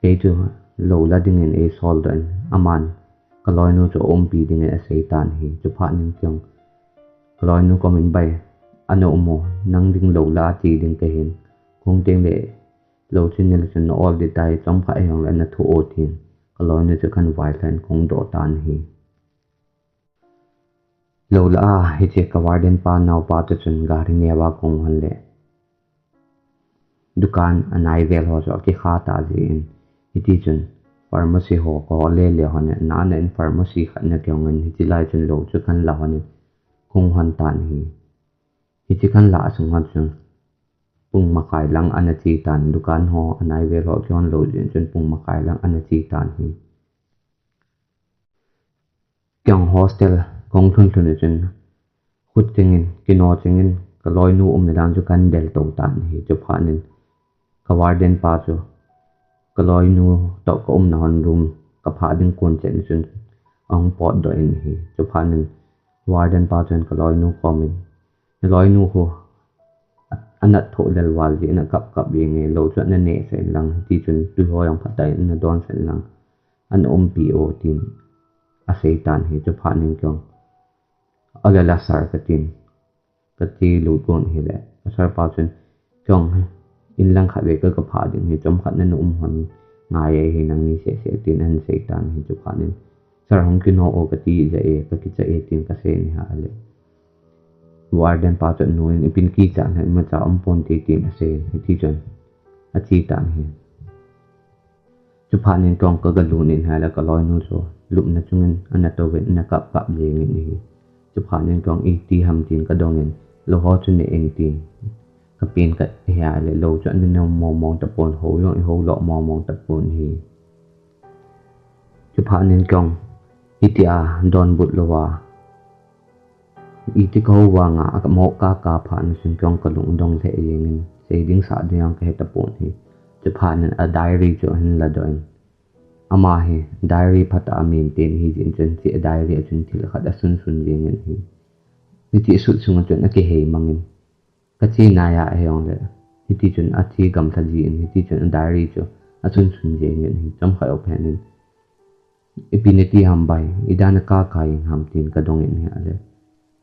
kei chu lou la dingin eisol doh in, aman ka loinu chu aumpi dingin asei tan ahi. Chuphat in kei jong ka loinu kom in, "Bai, ana um o, nang ding lou la che ding kahin, kahung teng le lou chu nile chun na ol ding tai, chomkhat hijongle na thoh o," tin ka loinu chu kahin vailhah in kahung doh tan ahi. Lou la a, hiche ka warden pa naopa toh chun gari neo a kahung lhon le, dukan anai vel ho chu akikha ta jin, hiti chun pharmacy ho kahol le le lhon in, ana in pharmacy khat na kihong in, hiti lai chun lou chu kahin la lhon in kahung lhon tan ahi. Hiti kahin la sung lhon chun pung makai lang ana che tan, dukan ho anai vel ho kihon lou jeh chun pung makai lang ana che tan ahi. Kei jong hostel kahung lhun lhun chun, khut chengin, kino chengin, ka loinu umna dan chu kahin del to tan ahi. Chuphat in ka warden pa chu ka loinu toh ka umna lhon room ka phah ding kon chen chun ahung potdoh in ahi. Chuphat in warden pa chun ka loinu kom in, "Na loinu khu anat thoh lel val jeh in akap kap jeng e, lou chu ana nehsah in lang, hiti chun tui ho jong phatah in ana donsah in lang, ana umpi o," tin asei tan ahi. Chuphat in kei jong, "Ole la sir," katin, kache lut gon ahile, ka sir pa chun, "Kei jong in lang khat vei ka, ka phah ding ahi, chomkhat na, na um lhon ngai ahi, nangni seh seh," tin ahin sei tan ahi. Chuphat in, "Sir, hung kino o, kati jeh e, ka kicha e," tin kasei in ahile, warden pa chu anoiyin, "Ipi in kicha na, imacha um ponte," tin asei in, hiti chun ache tan ahi. Chuphat in kei jong ka ga lut in ahile, ka loinu chu lupna chungin ana touvin, ana kap kap jeng in ahi. Chuphat in kei jong iti ham tin ka dong in, "Lou ho chu neh in," tin ka pen kit ahile, lou chu ana neo mong mong tapon, hou jong ihou lo mong mong tapon ahi. Chuphat in kei jong hitia donbut louva, iti kahou vanga, amo kaka phat in chun kei jong ka lung dong lheh jeng in, sei ding sah ding jong kahe tapon ahi. Chuphat in a diary chu ahin ladoh in, ama hi diary phatah a maintain ahi jeh chun, hiche a diary a chun thil khat asun sun jeng in ahi. Hiche asut sunga chun akihei mang in, ka che nai a hijongle, hiti chun ache gamlha jin, hiti chun a diary chu asun sun jeng in ahi. Chomkhat jou phat in, "Ipi nati ham bai, idan a kaka jeng ham?" tin ka dong in ahile,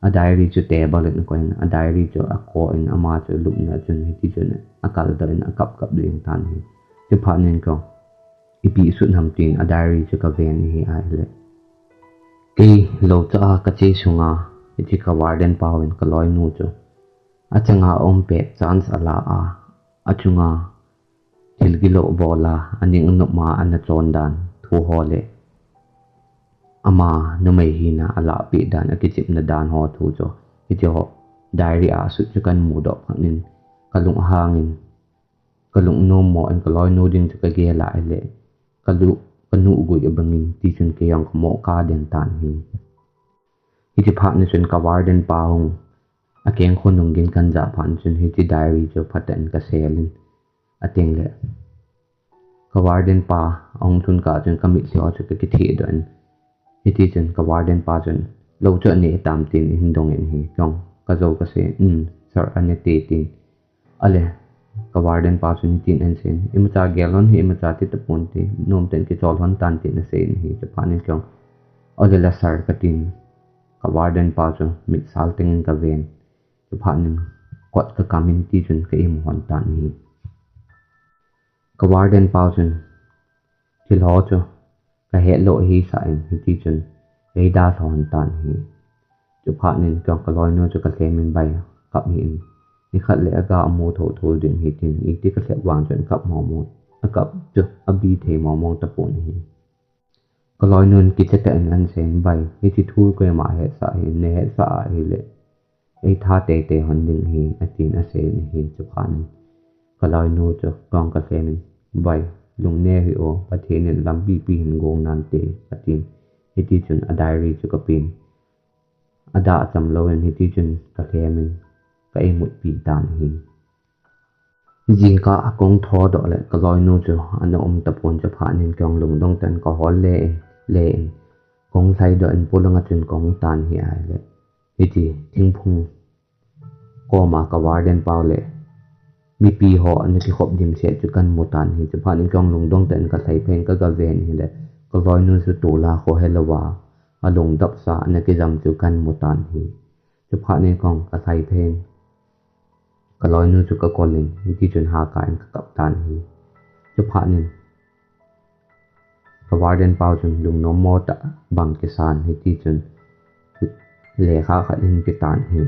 a diary chu table in akoi in, a diary chu ako in, ama chu lupna chun hiti chun akal doh in akap kap jeng tan ahi. Chuphat in kei jong, "Ipi asut ham?" tin a diary chu ka ven ahi ahile, "Kei lou cha a ka che sunga, hiche ka warden pa hon ka loinu chu achanga aum pet chance ala a, achunga thil gilou bol a, aning nop ma ana chon dan thu ho le ama numei hina alahpeh dan, akichepna dan ho thu chu, hiche ho diary a asut chu kahin mudoh phat in, ka lung ahang in, ka lung nom mo in, ka loinu ding chu ka gel a ahile, ka lu, Ka nuh gui abangin, tichun kei jong ka mo ka den tan ahi. Hiti phat ni chun ka warden pa hung, akeng khonung gin kan ja phat ni chun hiti diary chu phatah in ka sel in, ating le ka warden pa ahung thun kah chun ka mitlhi ho chu ka kitheh doh in, hiti chun ka warden pa chun lo chu ane tam tin ahin dong in ahi. Kei jong ka jo ka sei, um, sir ane te tin. Ale, ka warden pa chun hitin ahin sei in, imacha gel hon hi, imacha ti tapon ti, nom tah in kichol hon tan tin asei in ahi. Chuphat in kei jong, ole la sir ka tin, ka warden pa chu mit sal teng in ka ven. Chuphat in kot ka kam in tichun ka imu hon tan ahi. Ka warden pa chun thil ho chu ka het lou ahi sah in, hiti chun ei dalha hon tan ahi. Chuphat in kei jong ka loinu chu ka lhem in, bai, kap hih in. Nikhat le aga amu thotho ding ahi tin, iti ka lhep vang chun kap mong mong, akap chu abi thei mong mong tapon ahi. Ka loinun kicha tah in ahin sei in, bai, hiti thu koima hetsah ahi, na hetsah ahile ei tha teitei hon ding ahi, atin asei in ahi. Chuphat in ka loinu chu kei jong ka lhem in, bai, lungneo hih o, Pathen in lampi pi hin gong nante, atin. Hiti chun a diary chu ka pen. Adah cham lou in hiti chun ka lhem in ka imut pi tan ahi. Jingkah a kong tho doh le ka loinu chu ana um tapon. Chuphat in kei jong lungdong tah in ka hol le in, le in kong lhai doh in polanga chun kong tan ahi. Ahile hiti thingphung koma ka warden pau le mipi ho ana kikhop dimset chu kan mu tan ahi. Chuphat in kei jong lungdong tah in ka lhai phei in ka ga ven ahile ka loinu chu tol'a kho helouva alung dapsa ana kijam chu kan mu tan ahi. Chuphat in kei jong ka lhai phei in ka loinu chu ka kol in, hiti chun haka in ka kap tan ahi. Chuphat in ka warden pau chun lungnom mo tah bang kisan, hiti chun lekha khat ahin pe tan ahi.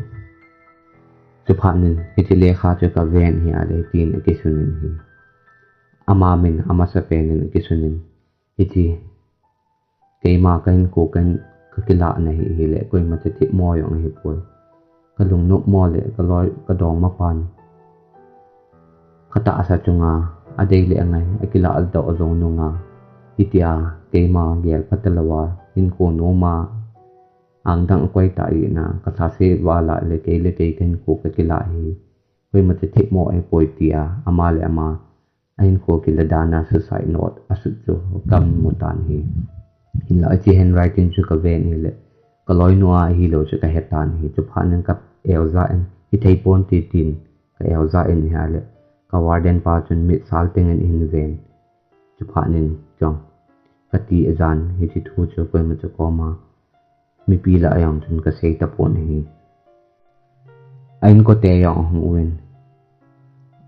Chuphat in hiti lekha chu ka ven ahi, ahile hitin akisun in ahi. Ama min amasapen in akisun in, hiti keima ka hinkho ka kilah na hi, hile koima cha themmo jong ahipoi. Ka lungnop mo le ka loi, ka dongma pan ka tahsa chunga adei le angai akilah doh jou nunga, hitia keima gel pha talouva hinkho noma angdang akoi ta ina ka lhase vala le kei le kei ka hinkho ka kilah hi koima cha themmo ahipoi, tia ama le ama ahinkho kilah dan a suicide note asut chu kan mu tan ahi. Hinlah hiche handwriting chu ka ven ahile ka loinu a ahilou chu ka he tan ahi. Chuphat in ka eoja in, hithei ponte tin ka eoja in ahile ka warden pa chun mit sal teng in ahin ven. Chuphat in kei jong kati ajan, hiti thu chu koima cha koma mipi lah a jong chun ka sei tapon ahi. A inkote jong ahung uvin,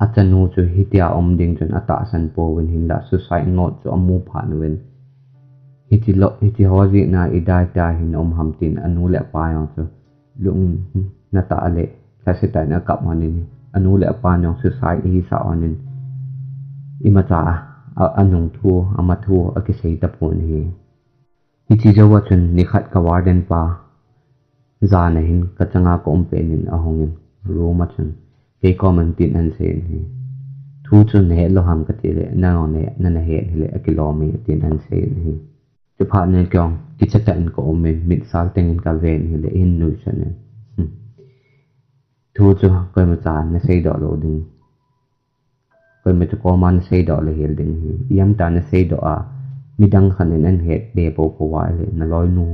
achanu chu hitia um ding chun atahsan pouvin, hinlah suicide note chu amu phat uvin, hiti lou, hiti ho jeh a idai tia hin um ham tin anu le apa jong chu lungna tah le lhase tah in akap hon in, anu le apa jong suicide ahisah hon in, imacha a, a, anung thu, ama thu akisei tapon ahi. Hiche jouva chun nikhat ka warden pa jan a hin ka changa ka um pen in ahung in, room a chun kei koma hitin ahin sei in ahi. Thu chu na het lou ham kati le, nang jong na, na, na het hile akilom e, tin ahin sei in ahi. Chuphat in kei jong kicha tah in ka um in, mit sal teng in ka ven ahile ahin nuisan in, hmm, thu chu koima cha na seidoh lou ding, koima cha koma na seidoh lou hel ding ahi. Ijemtia na seidoh a, midang khat in ahin het be poupou va ahile na loinu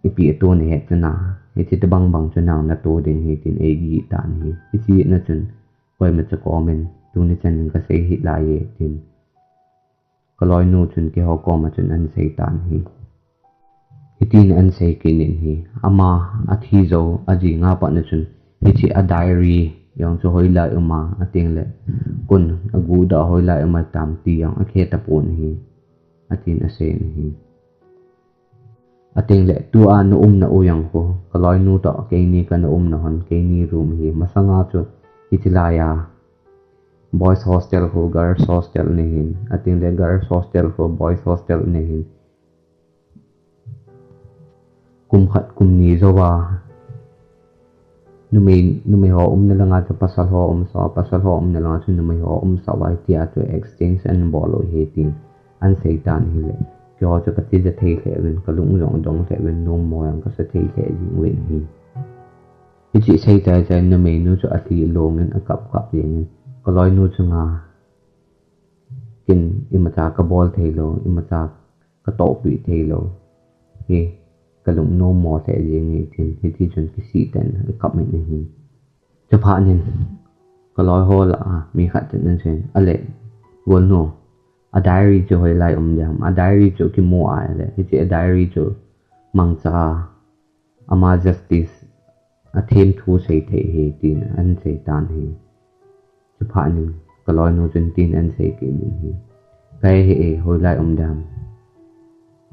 ipi atoh na het chu na, hiche tobang bang chu nang na toh ding ahi, tin eigih tan ahi. Hiche na chun koima cha koma tuni chan in ka sei hih laiye, tin ka loinu chun keiho koma chun ahin sei tan ahi. Hitin ahin sei kit in ahi. Ama athi jou ajing a pat na chun hiche a diary jong chu hoilai um a, ating le kon aguhdoh hoilai um a tam ti jong akhe tapon ahi, atin asei in ahi. Ating le tua na umna u jong khu ka loinu toh keini kana umna hon, keini room ahi. Masanga chu hiche laiya boys hostel khu girls hostel ana hin, ating le girls hostel khu boys hostel ana hin. Kum khat kum ni jouva numei, numei ho umna langa chu pasal ho umsah, pasal ho umna langa chu numei ho umsah uva, hitia chu exchange ana bol u ahi, tin An seitan ahile, keiho chu katija thei lheh uvin, kalung jong adong lheh uvin, nommo jong kasa thei lheh jing uvin ahi. Hiche sei chai chai numeinu chu alhi longin akap kap jengin, kaloinu chunga ken imacha kabol theilou, imacha katohpi theilou hi, kalung nommo lheh jenge tin, hitichun kisih tah in akap in ahi. Chuphat in, kaloiho lah a mi khat chun aseiyin, ale, golnu, adiary chu hoilai um ding ham, adiary chu kimu ahile, hiche adiary chu mangcha, ama justice athem thu seithei ahi tin aseitan ahi. Chuphat in, kaloinu chun hitin asei kit in ahi, kahe e, hoilai um ding ham,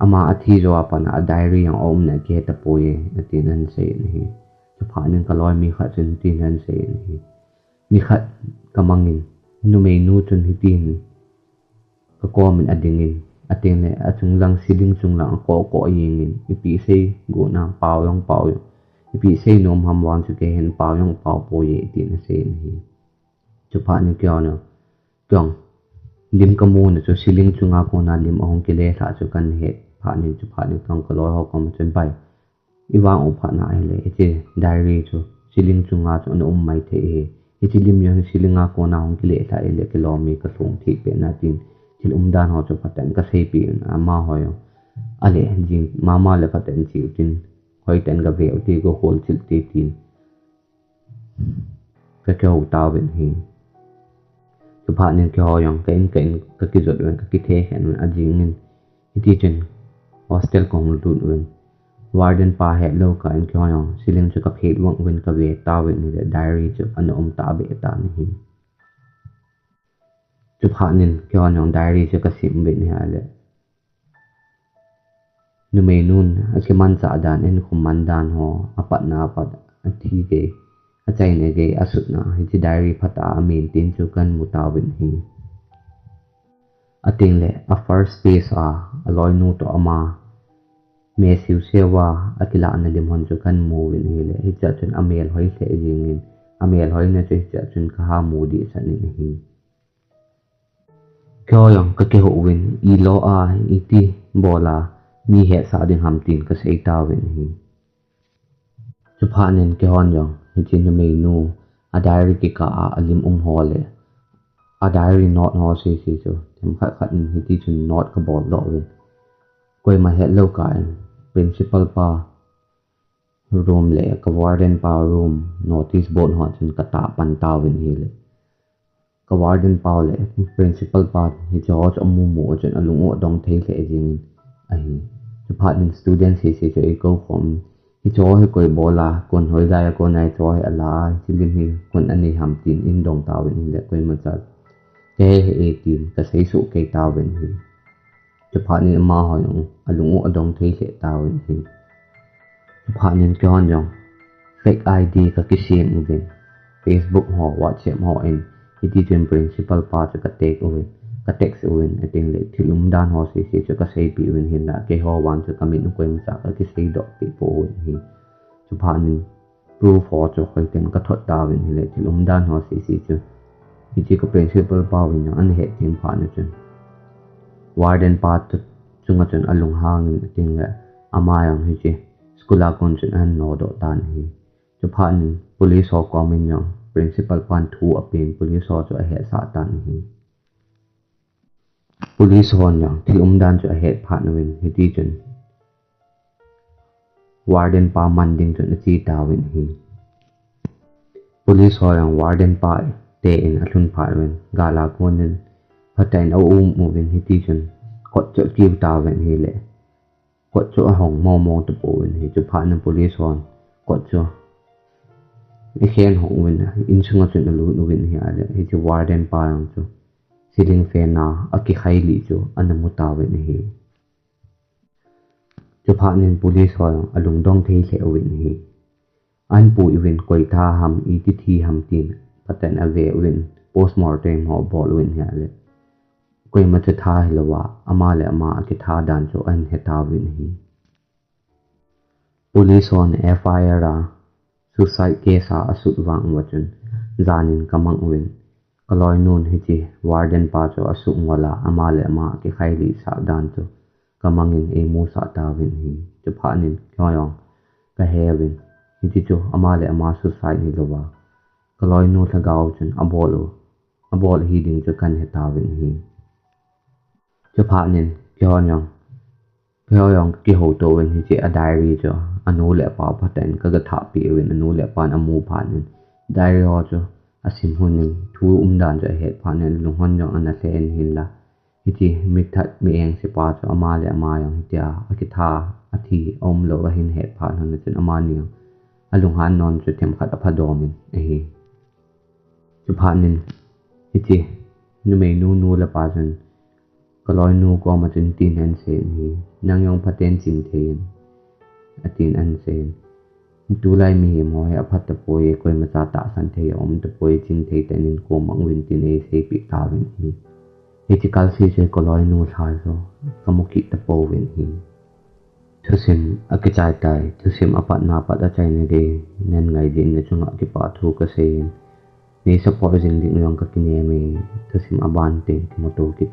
ama athi jou a pat a adiary jong aumna kihetapoi, atin aseiyin ahi. Chuphat in kaloi mi khat chun hitin aseiyin ahi, nikhat kamangin, numeinu chun hitin kakomin adingin, atengle achunglang ceiling chunglang akoh koh jengin, ipi sei gona pao jong pao jong, ipi sei nom ham vang chu keihin pao jong pao poi, tin aseiyin ahi. Chuphat in keihon jong, lim kamuna chu ceiling chunga kona lim ahung kile lhah chu kahet phat in, chuphat in keiho kaloiho koma chun, bai, ivang u phat na ahile, hiche diary chu ceiling chunga chu ana um maithei ahi. Hiche lim jong ceiling a kona hung kile lhah ahile, kilom e, kalhung thei peh in, tin thil umdan ho chu phatah in kaseipeh in, amaho jong, ale, jing mama le phatah in che utin, hoitah in gave ute, gahol chil ute, tin kakihou tauvin ahi. Chuphat in keiho jong ka in ka in kakijot uvin, kakithe khen uvin, ajingin, hitichun hostel kahung lut uvin, warden pa hetlou kah in keiho jong ceiling chu kaphet vang uvin, kave tauvin ahile, diary chu ana um tabeh tan ahi. Chuphat in keiho jong diary chu kasim uvin ahile, numeinun akimanchah dan, ahinkho man dan ho, apatna apat, athi gei, achaina gei, asutna, hiche diary phatah a amaintain chu kamu tauvin ahi. Atengle, a first page a, aloinu toh ama me siu siu a akilahna lim hon chu kamu uvin ahile, hichea chun amel hoi lheh jengin, amel hoina chu hichea chun kaha mu dehset in ahi. Keiho jong kakihou uvin, ilou a, iti bol a mi hetsah ding ham tin kasei tauvin ahi. Chuphat in keihon jong hiche numeinu adiary kikah a alim um ho le adiary note ho sese chu themkhat khat in hitichun note kabol doh uvin, koima hetlou kah in principal pa room le ka warden pa room notice board ho chun katah pan tauvin ahile, ka warden pa le principal pa hicheho chu amu mu a chun alung u adong thei lheh jengin ahi. Chuphat in student sese chu eikou khom, hicheho hi koi bol a, koin hoilai a kona hicheho hi ala a, hiche lim hi koin anei ham tin eidong tauvin ahile, koimacha kahe hih e tin kasei soh kei tauvin ahi. Chuphat in amaho jong alung u adong thei lheh tauvin ahi. Chuphat in keihon jong fake ID kakisem uvin, Facebook ho, WhatsApp ho in, hitichun principal pa chu ka text uvin, ka text uvin, atengle thil umdan ho sese chu kaseipeh uvin, hinla keiho vang chu kamin u koimacha kakisei doh peh pouvin ahi. Chuphat in proof ho chu hoitah in kathot tauvin ahile, thil umdan ho sese chu hiche ka principal pa vin jong ana hethem phat na chun, warden pa chunga chun alunghang in atengle, ama jong hiche school a kon chun ahin nodoh tan ahi. Chuphat in police ho komin jong principal pan thu apen, police ho chu ahetsah tan ahi. Police hon jong thil umdan chu ahet phat uvin, hitichun warden pa man ding chun ache tauvin ahi. Police ho jong warden pa te in alhun phat uvin, gal a kon in phatah in aum uvin, hitichun kot chu akiu tauvin ahile, kot chu ahong mong mong tapouvin ahi. Chuphat in police hon kot chu akhen hong uvin, insunga chun alut uvin ahile, hiche warden pa jong chu ceiling fan a akikhai lih chu ana mu tauvin ahi. Chuphat in police ho jong alungdong thei lheh uvin ahi. Ahin pui uvin, koi tha ham, iti thi ham tin phatah in ave uvin, postmortem ho abol uvin ahile, koimacha tha hilouva ama le ama akitha dan chu ahin he tauvin ahi. Police hon FIR a suicide case a asut vang uva chun, jan in kamang uvin, Kaloinun hiche warden pa chu asuh ngol a, ama le ama akikhailih sah dan chu kamangin eimusah tauvin ahi. Chuphat in keiho jong kaheuvin, hiche chu ama le ama suicide hilouva, kaloinu lhagao chun abol u, abol ahi ding chu kahin he tauvin ahi. Chuphat in keiho jong, keiho jong kihouto uvin hiche a diary chu anu le apa phatah in kaga thahpeh uvin, anu le apan amu phat in diary ho chu asim lhon in thu umdan chu ahet phat in lunghon jong ana lheh in ahinla, hiche mithat mi engse pa chu ama le ama jong hitia akitha, athi aumlou ahin het phat lhon chun amani jong alunghan non chu themkhat aphadomin ahi. Chuphat in hiche numeinu nu le pa chun kaloinu koma chun hitin ahin seiyin ahi, nang jong phaten chin thei in, atin ahin seiyin. Tulai mihem ho hi aphat tapoi, koimacha tahsan thei aum tapoi, chin thei tah in kom mang uvin tin eiseipeh tauvin ahi. Hiche kalse chu kaloinu lha chu kamu kit tapouvin ahi. Thusim akichai tai, thusim apatna pat achaina gei nei ngaidam na chunga kipah thu kaseiyin, nei support jing ding jong kakinem e, thusim aban teng kimuto kit.